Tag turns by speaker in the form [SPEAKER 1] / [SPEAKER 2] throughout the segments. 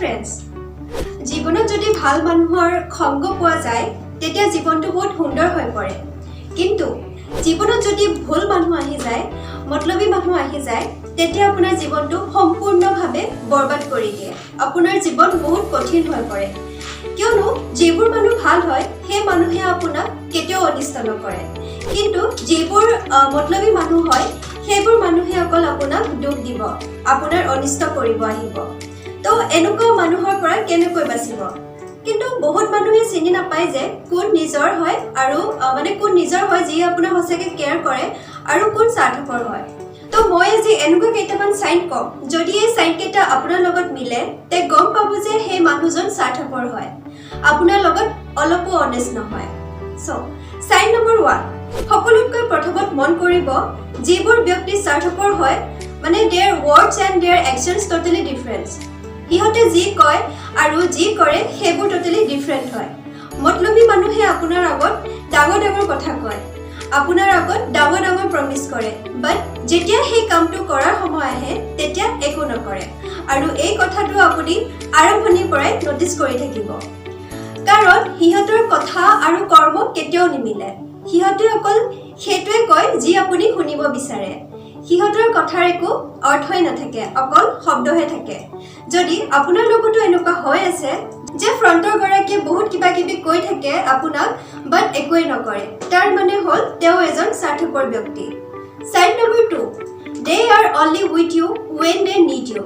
[SPEAKER 1] Friends, জীৱনত যদি ভাল মানুহৰ সংগ পোৱা যায়, তেতিয়া জীৱনটো বহুত সুন্দৰ হৈ পৰে। কিন্তু জীৱনত যদি ভুল মানুহ আহি যায়, মতলবী মানুহ আহি যায়, তেতিয়া আপোনাৰ জীৱনটো সম্পূৰ্ণভাৱে বৰবাদ কৰি দিয়ে। আপোনাৰ জীৱন বহুত কঠিন হৈ পৰে। কিয়নো যিবোৰ মানুহ ভাল হয়, সেই মানুহে আপোনাক কেতিয়াও অনিষ্ট নকৰে। কিন্তু যিবোৰ মতলবী মানুহ হয়, সেইবোৰ মানুহে অকল আপোনাক দুখ দিব, আপোনাৰ অনিষ্ট কৰিব আহিব। তো এনেকুৱা মানুহৰ পৰা কেনেকৈ বাচিব? কিন্তু বহুত মানুহে চিনি নাপায় যে কোন নিজৰ হয় আৰু মানে কোন নিজৰ হয়, যিয়ে আপোনাৰ সঁচাকৈ কেয়াৰ কৰে আৰু কোন স্বাৰ্থপৰ হয়। তো মই আজি এনেকুৱা কেইটামান চাইন ক'ম, যদি এই চাইন কেইটা আপোনাৰ লগত মিলে, তে গম পাব যে সেই মানুহজন স্বাৰ্থপৰ হয়, আপোনাৰ লগত অলপো অনেষ্ট নহয়। চ' চাইন নম্বৰ 1, সকলোতকৈ প্ৰথমত মন কৰিব, যিবোৰ ব্যক্তি স্বাৰ্থপৰ হয়, মানে their words and their actions totally different। সিহঁতে যি কয় আৰু যি কৰে, সেইবোৰ ট'টেলি ডিফাৰেণ্ট হয়। মতলবী মানুহে আপোনাৰ আগত ডাঙৰ ডাঙৰ কথা কয়, আপোনাৰ আগত ডাঙৰ ডাঙৰ প্ৰমিছ কৰে, বাট যেতিয়া সেই কামটো কৰাৰ সময় আহে, তেতিয়া একো নকৰে। আৰু এই কথাটো আপুনি আৰম্ভণিৰ পৰাই ন'টিছ কৰি থাকিব, কাৰণ সিহঁতৰ কথা আৰু কৰ্ম কেতিয়াও নিমিলে। সিহঁতে অকল সেইটোৱে কয় যি আপুনি শুনিব বিচাৰে। সিহঁতৰ কথাৰ একো অৰ্থই নাথাকে, অকল শব্দহে থাকে। যদি আপোনাৰ লগতো এনেকুৱা হৈ আছে যে ফ্ৰণ্টৰ গৰাকীয়ে বহুত কিবা কিবি কৈ থাকে আপোনাক, বাট একোৱেই নকৰে, তাৰ মানে হ'ল তেওঁ এজন স্বাৰ্থপৰ ব্যক্তি। Sign number 2, they are only with you when they need you।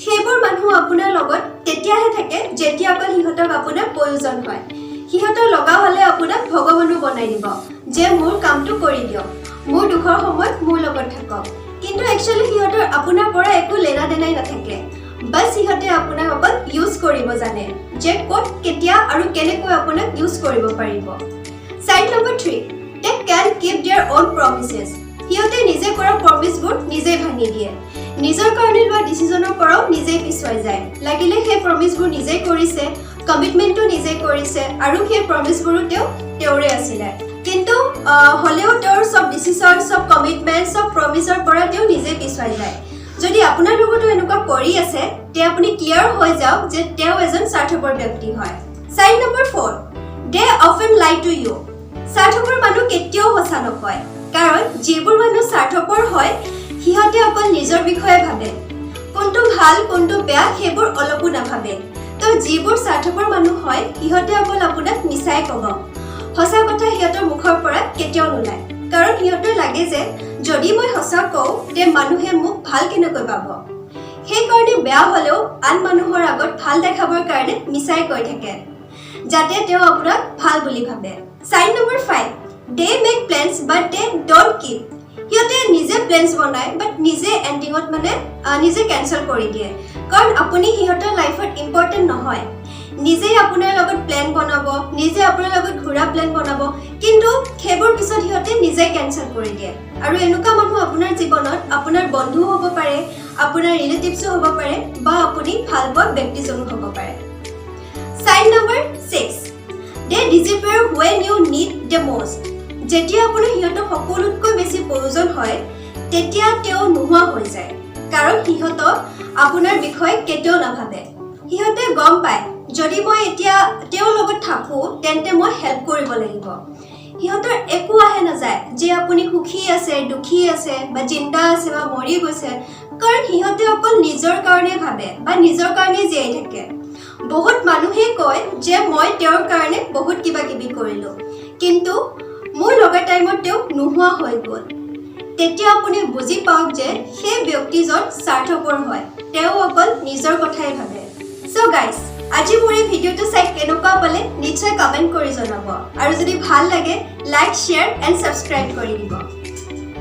[SPEAKER 1] সেইবোৰ মানুহ আপোনাৰ লগত তেতিয়াহে থাকে যেতিয়া অকল সিহঁতক আপোনাৰ প্ৰয়োজন হয়। সিহঁতৰ লগা হ'লে আপোনাক ভগৱানো বনাই দিব যে মোৰ কামটো কৰি দিয়ক, মোৰ দুখৰ সময়ত মোৰ লগত থাকক। কিন্তু একচুৱেলি সিহঁতৰ আপোনাৰ পৰা একো লেনা দেনাই নাথাকে। বাছ, সিহঁতে আপোনাক অকল ইউজ কৰিব জানে যে ক'ত, কেতিয়া আৰু কেনেকৈ আপোনাক ইউজ কৰিব পাৰিব। Sign number 3, De can keep there on promises. সিহঁতে নিজে কৰা প্ৰমিছবোৰ নিজেই ভাঙি দিয়ে। নিজৰ কাৰণে লোৱা ডিচিজনৰ পৰাও নিজেই পিছুৱাই যায়। লাগিলে সেই প্ৰমিছবোৰ নিজেই কৰিছে, কমিটমেণ্টটো নিজেই কৰিছে আৰু সেই প্ৰমিছবোৰো তেওঁৰে আছিলে, কিন্তু হ'লেও তেওঁৰ চব ডিচিশ্যন, চব কমিটমেণ্ট, চব প্ৰমিছৰ পৰা তেওঁ নিজেই পিছুৱাই যায়। যদি আপোনাৰ লগতো এনেকুৱা কৰি আছে, তে আপুনি ক্লিয়াৰ হৈ যাওক যে তেওঁ এজন স্বাৰ্থপৰ ব্যক্তি হয়। Sign number 4, they often lie to you। স্বাৰ্থপৰ মানুহ কেতিয়াও সঁচা নকয়, কাৰণ যিবোৰ মানুহ স্বাৰ্থপৰ হয়, সিহঁতে অকল নিজৰ বিষয়ে ভাবে। কোনটো ভাল, কোনটো বেয়া, সেইবোৰ অলপো নাভাবে। তো যিবোৰ স্বাৰ্থপৰ মানুহ হয়, সিহঁতে অকল আপোনাক মিছাই ক'ব। সঁচা কথা সিহঁতৰ মুখৰ পৰা কেতিয়াও নোলায়, কাৰণ সিহঁতৰ লাগে যে যদি মই সঁচা কওঁ, তে মানুহে মোক ভাল কেনেকৈ পাব? সেইকাৰণে বেয়া হ'লেও আন মানুহৰ আগত ভাল দেখাবৰ কাৰণে মিছাই কৈ থাকে, যাতে তেওঁ আপোনাক ভাল বুলি ভাবে। Sign number 5, they make plans but they don't keep। সিহঁতে নিজে প্লেনছ বনায়, বাট নিজে এণ্ডিঙত মানে নিজে কেঞ্চেল কৰি দিয়ে, কাৰণ আপুনি সিহঁতৰ লাইফত ইম্পৰ্টেণ্ট নহয়। নিজেই আপোনাৰ লগত প্লেন বনাব, নিজে আপোনাৰ লগত ঘূৰা প্লেন বনাব, কিন্তু সেইবোৰ পিছত সিহঁতে নিজে কেঞ্চেল কৰি দিয়ে। আৰু এনেকুৱা মানুহ আপোনাৰ জীৱনত আপোনাৰ বন্ধুও হ'ব পাৰে, আপোনাৰ ৰিলেটিভছো হ'ব পাৰে বা আপুনি ভাল পোৱা ব্যক্তিজনো হ'ব পাৰে। Sign number 6, they disappear when you need the most। যেতিয়া আপোনাৰ সিহঁতক সকলোতকৈ বেছি প্ৰয়োজন হয়, তেতিয়া তেওঁ নোহোৱা হৈ যায়, কাৰণ সিহঁতক আপোনাৰ বিষয়ে কেতিয়াও নাভাবে। সিহঁতে গম পায়, যদি মই এতিয়া তেওঁৰ লগত থাকোঁ, তেন্তে মই হেল্প কৰিব লাগিব। সিহঁতৰ একো আহে নাযায় যে আপুনি সুখী আছে, দুখী আছে বা জিন্দা আছে বা মৰি গৈছে, কাৰণ সিহঁতে অকল নিজৰ কাৰণে ভাবে বা নিজৰ কাৰণেই জীয়াই থাকে। বহুত মানুহে কয় যে মই তেওঁৰ কাৰণে বহুত কিবা কিবি কৰিলোঁ, কিন্তু মোৰ লগা টাইমত তেওঁ নোহোৱা হৈ গ'ল। তেতিয়া আপুনি বুজি পাওক যে সেই ব্যক্তিজন স্বাৰ্থপৰ হয়, তেওঁ অকল নিজৰ কথাই ভাবে। চ' গাইজ, আজি মোৰ এই ভিডিঅ'টো চাই কেনেকুৱা পালে, নিশ্চয় কমেণ্ট কৰি জনাব আৰু যদি ভাল লাগে, লাইক, শ্বেয়াৰ এণ্ড ছাবস্ক্ৰাইব কৰি দিব।